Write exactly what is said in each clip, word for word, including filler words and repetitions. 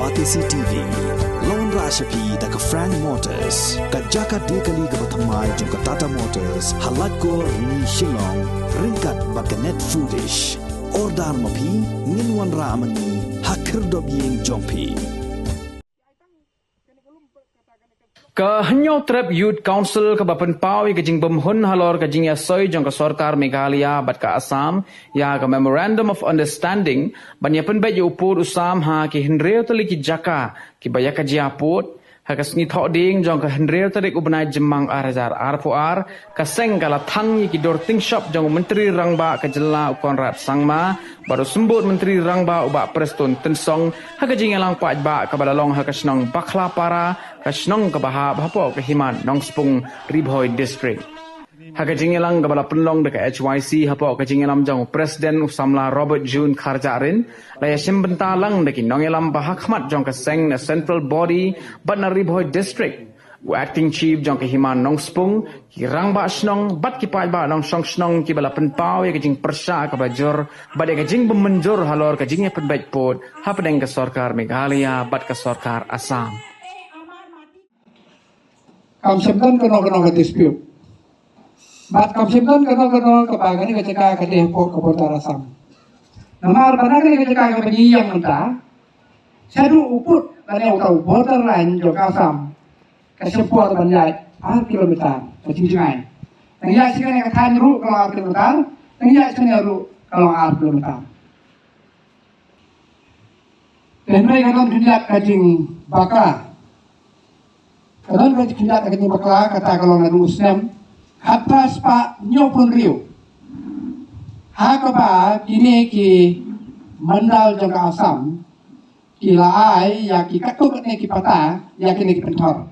Batesi T V, la wanrah sha phi da ka Frank Motors, ka jaka die kali kaba thymmai jong ka Tata Motors, ha Laitkor, Rni, Shillong, ryngkat bad ka Net Foodish. Order ma phi, ngin wanrah ma ngi ha khyrdop ïing jong phi. Ka Hynñiewtrep Youth Council kaba pynpaw ïa ka jingbymhun halor ka jingïasoi jong ka sorkar Meghalaya bad ka Assam ïa ka Memorandum of Understanding ban ïa pynbeit ïa u pud u sam ha ki hynriew tylli ki jaka kiba ïa ka jia pud. Ha ka sngi Thohdieng jong ka hynriew tarik u bnai Jymmang ar hajar arphew ar, ka seng ka la thang ïa ki dur tyngshop jong u Myntri Rangbah ka jylla u Conrad Sangma bad u Symbud Myntri Rangbah u Bah Prestone Tynsong ha ka jingïalang paidbah kaba la long ha ka shnong Bakhlapara, ka shnong kaba hap hapoh ka Hima Nongspung, Ri Bhoi District. Ha ka jingïalang kaba la pynlong da ka H Y C hapoh ka jingïalam jong u President u samla Robert June Kharjahrin, la ïashim bynta lang da ki nongïalam ba ha khmat jong ka seng na Central Body bad na Ri Bhoi District, u Acting Chief jong ka Hima Nongspung, ki rangbah shnong bad ki paidbah nongshong shnong kiba la pynpaw ïa ka jingpyrshah kaba jur bad ïa ka jingbym mynjur halor ka jingïapynbeit pud hapdeng ka sorkar Meghalaya bad ka sorkar Assam. Kam shym don kano kano ka dispute. Bad kam shym don kano kano kaba kane ka jaka ka dei hapoh ka border Assam. Namar ba na kane ka jaka kaba ngi ïeng mynta, shaduh u pud lane uta u border line jong ka Assam, ka shym por ban ïaid ar kilometer ka jingjngai. Nang ïaid sha kane ka thaiñ ruh ka long ar kilometer, nang ïaid sha kane ruh ka long ar kilometer. Te hynrei ka don khyndiat ka jingbakla. Ka don ka khyndiat ka jingbakla, kata ka long naduh u snem khatphra spah hynñiewphew hynriew, ha kaba kine ki mandal jong ka Assam ki la ai ïa ki katto katne ki patta ïa kine ki pynthor.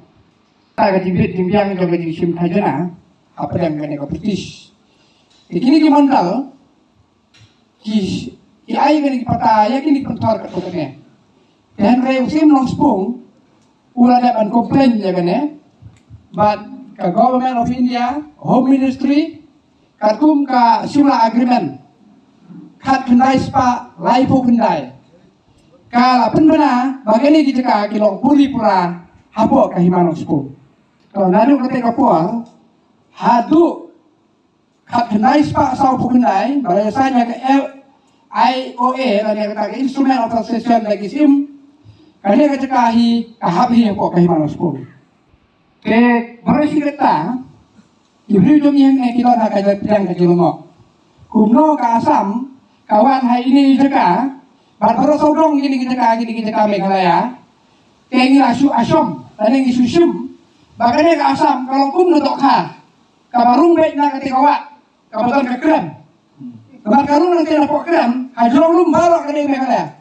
Kata ka jingbit jingbiang jong ka jingshim khajna hapdeng kane ka British. Te kine ki mandal ki, ki ai kane ki patta ïa kine ki pynthor katto katne. Te hynrei u Syiem Nongspung u la dep ban complain ïa kane bad ka Government of India, Home Ministry, katkum ka Shimla Agreement khatkhyndai spah laiphew khyndai, ka la pynbna ba kine ki jaka ki long puri pura hapoh ka Hima Nongspung. To naduh kata ka por haduh khatkhyndai spah sawphew khyndai ba la ïasain ïa ka L I O A lane kata ka Instrument of Association da ki Syiem, kane ka jaka hi ka hap hi hapoh ka Hima Nongspung. Te baroh shi katta ki briew jong ngi hangne ki don ha ka jingpdiang ka jinglyngngoh. Kumno ka Assam ka wan ha ine i jaka bad baroh sawdong kine ki jaka, kine ki jaka Meghalaya. Te ngi la shu assume lane ngi shu shim ba kane ka Assam ka long kum ka dohkha kaba rung beit na kata ka wah kaba don ka krem. Kaba ka rung nangta napoh krem, ha jrong lum baroh ka dei Meghalaya.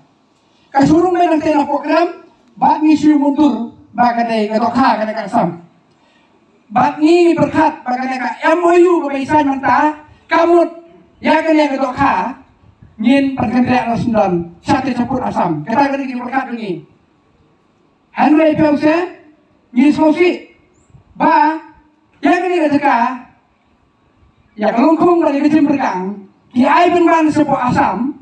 Ka shu rung beit nangta napoh krem bad ngi shu mutdur ba ka dei ka dohkha kane ka Assam. Bad ngi pyrkhat ba kane ka M O U kaba ngi sign mynta ka mut ïa kane ka dohkha ngin pynkynriah noh syndon shatei shapoh Assam. Kata ka dei ka jingpyrkhat jong ngi. Hynrei phi ong seh, ngi sngewsih ba ïa kane ka jaka, ïa ka Lyngkhung bad ïa ka Jingpyrkang ki ai pynban shapoh Assam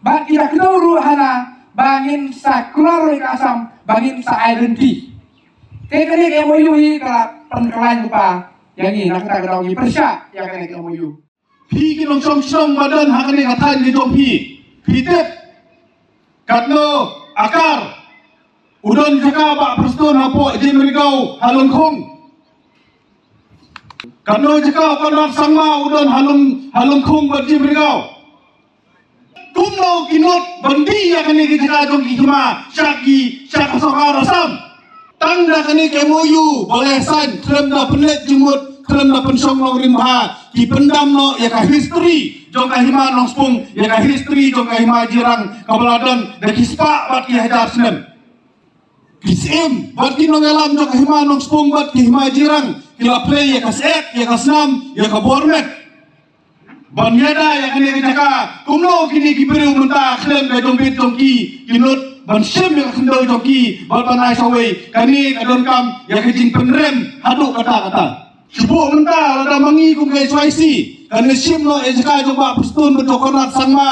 bad ki da kdew ruh hana ba ngin sa kular ïa ka Assam ba ngin sa ai lynti. Te kane ka M O U hi ka la pynkhlaiñ lypa ïa ngi, na kata ka daw ngi pyrshah ïa kane ka M O U. Phi ki nongshong shnong ba don ha kane ka thaiñ ka jong phi, phi tip katno akar u don jaka Bah Prestone hapoh Jim Ri Gaw ha Lyngkhung? Katno jaka u Conrad Sangma u don ha Lyng, ha Lyngkhung bad Jim Ri Gaw? Kumno ki nud ban die ïa kane ka jaka jong ki hima sha ki, sha ka sorkar Assam? Tang da kane ka M O U ba la sign, khlem da pynleit jingmut, khlem da pynshong nongrim bha, ki pyndam noh ïa ka history jong ka Hima Nongspung, ïa ka history jong ka Hima Jirang kaba la don da ki spah bad ki hajar snem. Ki Syiem bad ki nongïalam jong ka Hima Nongspung bad ki Hima Jirang ki la plie ïa ka syep, ïa ka snam, ïa ka bor met ban ïada ïa kane ka jaka. Kumno kine ki briew mynta khlem ka jong bit jong ki ki nud ban shim ïa ka khyndew jong ki bad ban ai shawei? Kane ka donkam ïa ka jingpynrem haduh katta katta. Shu buh mynta lada ma ngi kum ka H Y C kan shim noh ïa jaka jong Bah Prestone bad jong Conrad Sangma,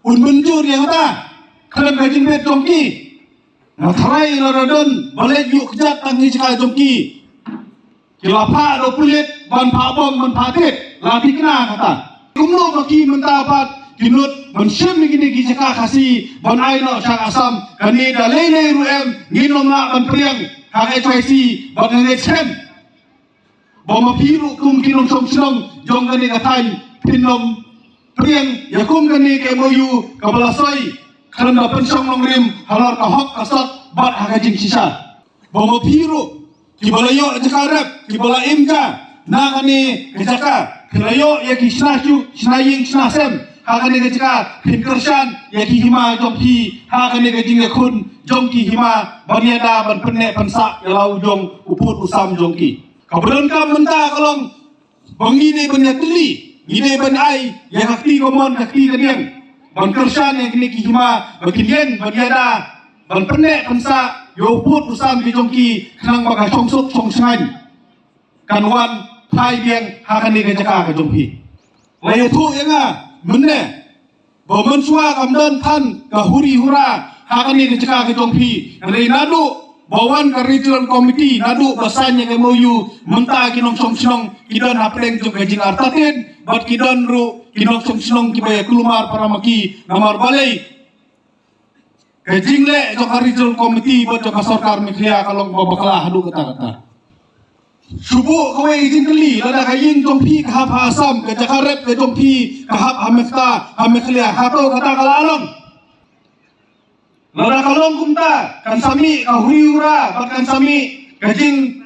un mynjur ïa kata khlem ka jingbit jong ki? Nga tharai lada don ba leit ïuh kjat tang ki jaka jong ki, ki la phah da u pulit ban phah bom ban phah thied, la thikna kata. Kumno ma ki mynta pat ki nud ban shim ïa kine ki jaka Khasi ban ai noh sha Assam? Kane da lei lei ruh em ngin ym lah ban pdiang ha ka H Y C bad nga ngeit skhem ba ma phi ruh kum ki nongshong shnong jong kane ka thaiñ phin ym pdiang ïa kum kane ka M O U kaba la soi khlem da pynshong nongrim halor ka hok ka sot bad ha ka jingshisha. Ba ma phi ruh kiba la ïoh jaka rep, kiba la im ja na kane ka jaka, phi la ïoh ïa ki shna shu, shna ïing, shna sem ha kane ka jaka, phin kyrshan ïa ki hima jong phi ha kane ka jingïakhun jong ki hima ban ïada ban pynneh pynsah ïa la u jong u pud u sam jong ki. Kaba donkam mynta ka long ba ngi dei ban ïatylli, ngi dei ban ai ïa ka kti kamon ka kti kadiang ban kyrshan ïa kine ki hima ba kin ïeng ban ïada ban pynneh pynsah ïa u pud u sam ki jong ki khnang ba ka shongsuk shongsngaiñ kan wan phai biang ha kane ka jaka ka jong phi. La ïathuh ïa nga mynne ba mynshuwa kam don than ka huri hura ha kane ka jaka ka jong phi. Hynrei naduh ba wan ka Regional Committee, naduh ba sign ïa ka M O U, mynta ki nongshong shnong ki don hapdeng jong ka jingartatien bad ki don ruh ki nongshong shnong kiba ïa kulmar para ma ki. Namar balei? Ka jingleh jong ka Regional Committee bad jong ka sorkar Meghalaya ka long ba bakla haduh katta katta. Shu buh kawei ka jingkylli, lada ka ïing jong phi ka hap ha Assam, ka jaka rep ka jong phi ka hap ha Meghalaya, ha Meghalaya, hato kata ka la long? Lada ka long kumta kan sa mih ka huri hura bad kan sa mih ka jing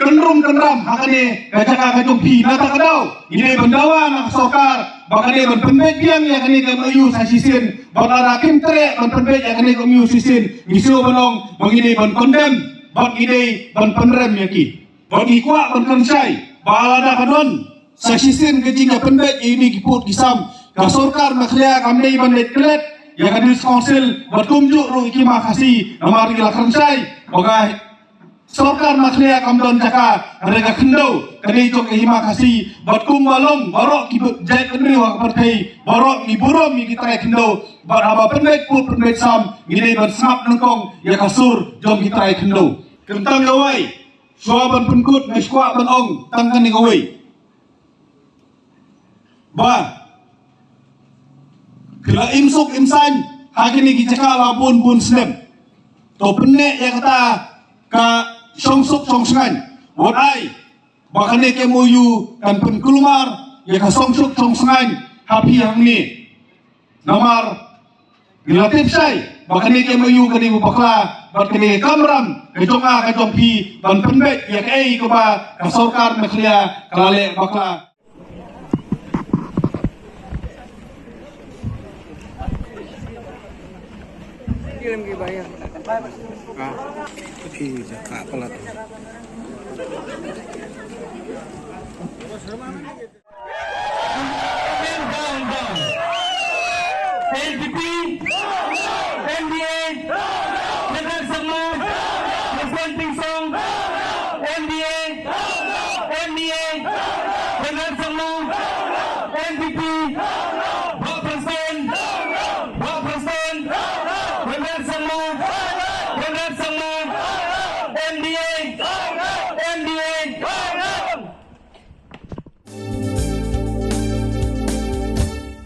kynrum kynram ha kane ka jaka ka jong phi. Nata ka daw ngi dei ban dawa na ka sorkar ba ka dei ban pynbeit biang ïa kane ka M O U sa shisien. Bad lada kim treh ban pynbeit ïa kane ka M O U shisien, ngi shu ban ong ba ngi dei ban condemn bad ngi dei ban pynrem ïa ki. Bad ngi kwah ban kynshai ba lada ka don sa shisien ka jingïapynbeit ïa kine ki pud ki sam, ka sorkar Meghalaya kam dei ban leit klet ïa ka District Council bad kumjuh ruh ïa ki hima Khasi. Namar ngi la kynshai ba ka sorkar Meghalaya kam don jaka, hynrei ka khyndew ka dei jong ka hima Khasi. Bad kumba long baroh ki jait bynriew ha ka pyrthei, baroh ngi burom ïa ki trai khyndew. Bad haba pynbeit pud pynbeit sam ngi dei ban sngap nyngkong ïa ka sur jong ki trai khyndew. Kyntang kawei, shuwa ban pynkut nga shu kwah ban ong tang kane kawei, ba ki la im suk im saiñ ha kine ki jaka la bun bun snem. To pynneh ïa kata ka shongsuk shongsngaiñ. Wat ai ba kane ka M O U kan pynkulmar ïa ka shongsuk shongsngaiñ ha phi hangne. Namar ngi la tip shai ba kane ka M O U ka dei ba bakla bad kane ka kamram ka jong nga ka jong phi ban pynbeit ïa kaei kaba ka sorkar Meghalaya ka la leh bakla. N P P